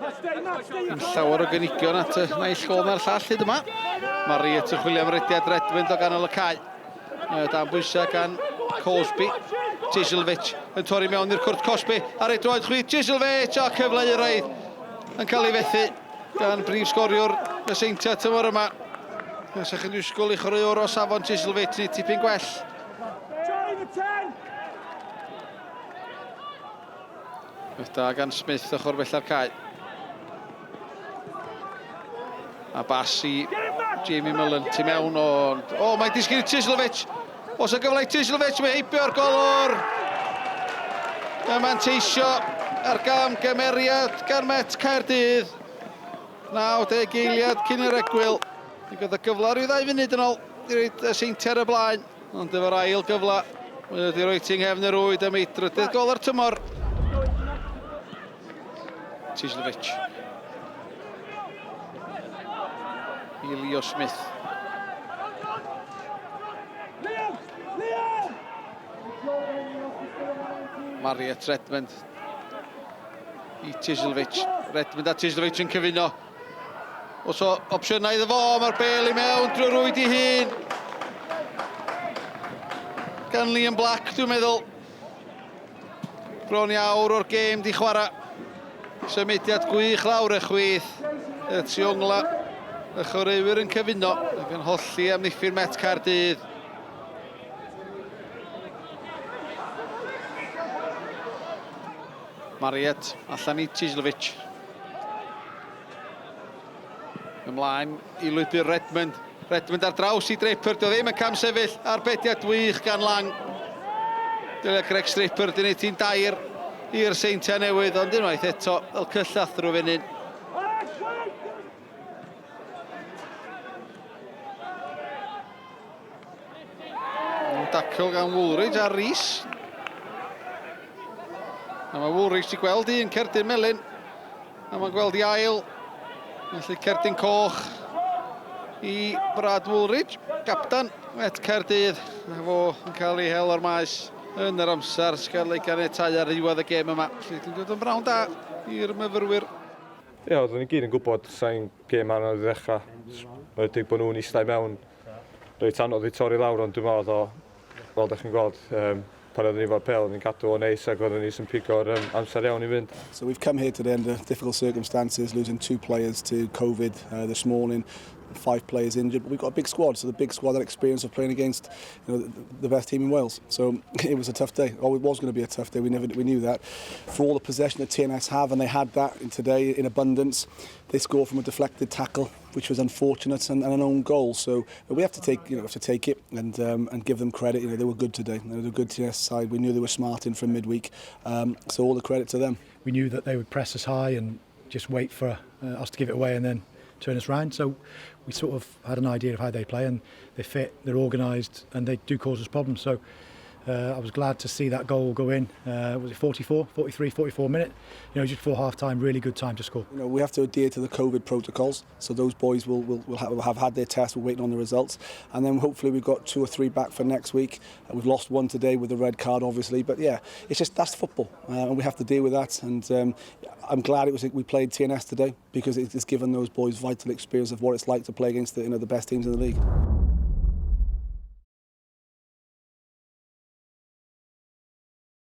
Yn llawer o gynigion at y naill gol na'r llall hyd yma. Marriott yn chwilio am rediad Redmond o ganol y cae. Dan bwysau gan Cosby. Cisilvic yn torri mewn i'r cwrt cosbi ar ei droed chwith. Cisilvic a cyfle euraidd yn cael ei fethu gan brif sgoriwr y Seintiau tymor yma. Os ych chi'n disgwyl i chwaraewr o safon Cisilvic neu tipyn gwell. Beth da gan Smith ochr bella'r cae. A bas i Jamie Mullen tu mewn o... O, mae disgyn i Tislovic. Os y gyfle i Tislovic, mae heibio'r golwr. Mae manteisio ar gam gymeriad gan Met Caerdydd. 90 eiliad cyn yr egwyl. Mi gyda gyfle rhyw ddau funud yn ôl i roed y Seintiau ar y blaen. Ond efo'r ail gyfle, mae wedi rhoi ti nghefn y rwyd am ei drydydd gol o'r tymor. Tislovic. I Leo Smith. Mariet Redmond i Tislovic. Redmond a Tislovic yn cyfuno. Os o opsiynau iddo fo, mae'r bel i mewn drwy rwyd i hun. Gan Liam Black, dwi'n meddwl. Bron i awr o'r gêm di chwarae. Symudiad gwych lawr y chwith. Y triongla, y chwaraewyr yn cyfuno ac yn holli amddiffyn Met Caerdydd. Mariet allan i Cizlovic. Ymlaen i lwybr Redmond. Redmond ar draws i Draper. Dio ddim yn cam sefyll. Arbediad wych gan Lang. Dylia Greg Draper di wneud hi'n dair i'r Seintiau Newydd, ond unwaith eto fel cyllath drwy funud. Dacl gan Woolridge ar Rees. A mae Woolridge wedi gweld un cerdyn melyn. A mae'n gweld i ail. Felly cerdyn coch i Brad Woolridge, gapdan Met Caerdydd. A fo yn cael ei hel o'r maes yn yr amser sy'n cael ei ganiatáu ar ddiwedd y gêm yma. Felly dwi'n dod yn brawn da i'r myfyrwyr. Ie, oeddwn ni gyd yn gwybod sa'n gêm anodd i ddechrau. Wedig bod nhw'n eistedd mewn reit anodd i torri lawr, ond dwi'n meddwl o, fel ydych chi'n gweld, um, pan oeddwn ni efo'r pel, ni'n cadw o'n neis ac oeddwn ni sy'n pigo'r um, amser iawn i fynd. So we've come here today under difficult circumstances, losing two players to COVID uh, this morning, five players injured, but we've got a big squad, so the big squad, that experience of playing against you know, the, the best team in Wales. So it was a tough day. Oh, it was going to be a tough day. We never we knew that. For all the possession that TNS have, and they had that in today in abundance, they score from a deflected tackle which was unfortunate and, and an own goal. So we have to take, you know, have to take it and um, and give them credit. You know, they were good today. They were a good TS side. We knew they were smart in from midweek. Um, so all the credit to them. We knew that they would press us high and just wait for uh, us to give it away and then turn us round. So we sort of had an idea of how they play and they fit, they're organised and they do cause us problems. So uh, I was glad to see that goal go in. Uh, was it 44, 43, 44 minute? You know, just before half time, really good time to score. You know, we have to adhere to the COVID protocols. So those boys will, will, will, have, will have had their test. We're waiting on the results. And then hopefully we've got two or three back for next week. Uh, we've lost one today with the red card, obviously. But yeah, it's just that's football. Uh, and we have to deal with that. And um, I'm glad it was we played TNS today because it's given those boys vital experience of what it's like to play against the, you know, the best teams in the league.